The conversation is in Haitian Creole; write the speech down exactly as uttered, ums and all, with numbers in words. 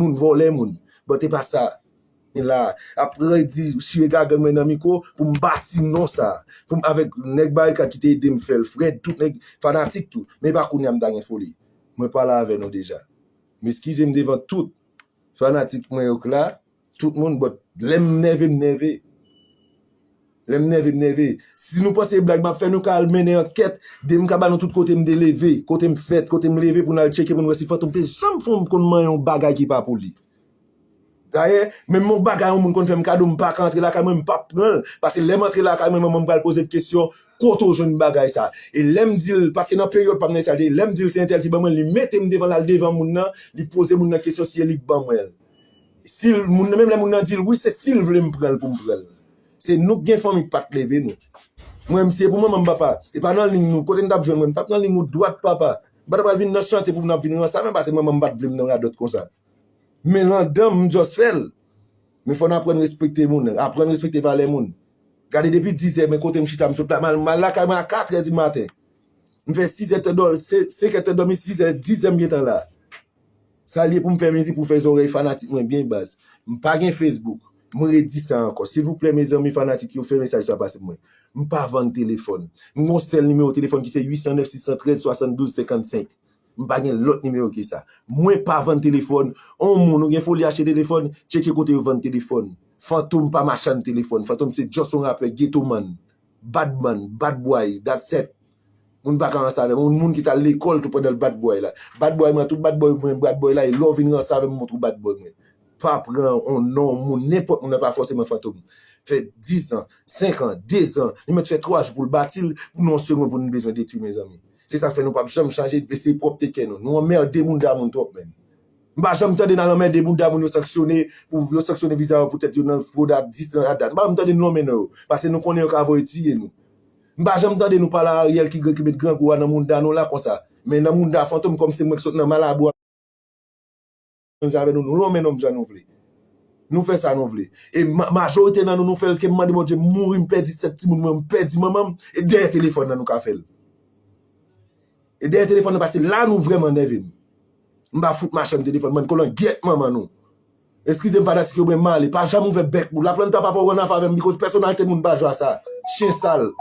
moun, vòlè moun. But e pa sa. E la, ap redi chire gagann mwen nan mikwo pou m bati non sa. Pou m avèk nèg Barikad ki te ede m fè l, Fred, tout nèg fanatik tou. Men pa kounye a m ta gen foli. Mwen pale avè nou deja. M eskize m devan tout fanatik mwen yo k la, tout moun, but lè m nève, m nève. Lè m nève, m nève. Si nou panse e blag m ap fè, nou ka al mennen ankèt, de m ka ba nou tout kote m te leve, kote m fèt, kote m leve pou n al tcheke pou n wè si Fantom te janm fè m konn manyen yon bagay ki pa pou li. Dayè, menm yon bagay yon moun konn fè m kado, m pa ka antre lakay mwen, m p ap pran l. Paske lè m antre lakay mwen, manman m pral poze l kesyon, kote w jwenn bagay sa? E lè m di l, paske nan peryòd pa m nan sa, lè m di l se entèl ki ban mwen l, li mete m devan l, al devan moun nan, li poze moun nan kesyon si e li k ban mwen l. Si l, moun nan, menm lè moun nan di l wi, se si l vle m pran l pou m pran l. Se nou k gen fanmi k pa t leve nou. Mwen, m se pou manman m, papa. E pa nan liy nou. Kote n t ap jwenn mwen? M t ap nan liy ou dwat, papa. M pa t ap al vin nan chante pou n ap vin ransaven, paske manman m pa t vle m nan radòt konsa. Men landan m, m just fè l. Men fò n aprann respekte moun, aprann respekte valè moun. Gade depi dizè, men kote m chita, m sot la, m al, m al lakay mwen a katrè di maten. M fè sizè tan dò-, se-, senkè tan dòmi, sizè, dizè m gentan la. Sa l ye pou m fè mizik pou fè zòrèy fanatik mwen byen baz. M pa gen Facebook. M redi sa ankò. Silvouplè, mezanmi fanatik yo, fè mesaj sa pase pou mwen. M pa vann telefòn. M gon sèl nimewo telefòn ki se uit san nèf sis san trèz swasanndouz senkannsenk. M pa gen lòt nimewo ke sa. Mwen pa vann telefòn. On moun, ou gen foli achte telefòn, tcheke kote yo vann telefòn. Fantom pa machann telefòn. Fantom se just yon rapè, ghetto man. Bad man, bad boy, that's it. Moun pa ka ranse avè m. Yon moun ki t al lekòl tou pandan l bad boy la. Bad boy mwen, tout bad boy mwen, bad boy la, e lè w vin ranse avè m, m montre w bad boy mwen. Pa pran yon non, moun, nenpòt moun nan pa fòseman Fantom. Fè dis an, senk an, de zan, li mèt fè twa jou pou l bati l, pou nou yon segonn pou nou bezwen detwi, mezanmi. Se sa k fè nou p ap janm chanje, e se pwòpte kè nou. Nou anmède moun da moun twòp, menm. M pa janm tande n al anmède moun da moun yo sanksyone, pou yo sanksyone viza yo poutèt yo nan fwod a dis nan ladan. M pa janm tande n nonmen non yo, paske nou konnen yo ka voye tiye nou. M pa janm tande nou pale a Ariel ki, ki met grangou a nan mounda nou la konsa. Men nan mounda Fantom, kòm se mwen k sot nan malabou a, menm jan avè nou, nou nonmen nonm jan nou vle. Nou fè sa nou vle. E ma-, majorite nan nou, nou fè l ke m mande Bondye m mouri, m pèdi sèt timoun mwen, m pèdi manman m, e dèyè telefòn nan nou ka fè l. E dèyè telefòn nan, paske la nou vrèman nève m. M pa fout machann telefòn, bann kolangyèt manman nou. Eskize m fanatik yo, mwen m ale. Pa janm ouvè bèk ou. Laplanta pa pou rann afè avè m, because pèsonalite moun pa jwe a sa. Chen sal.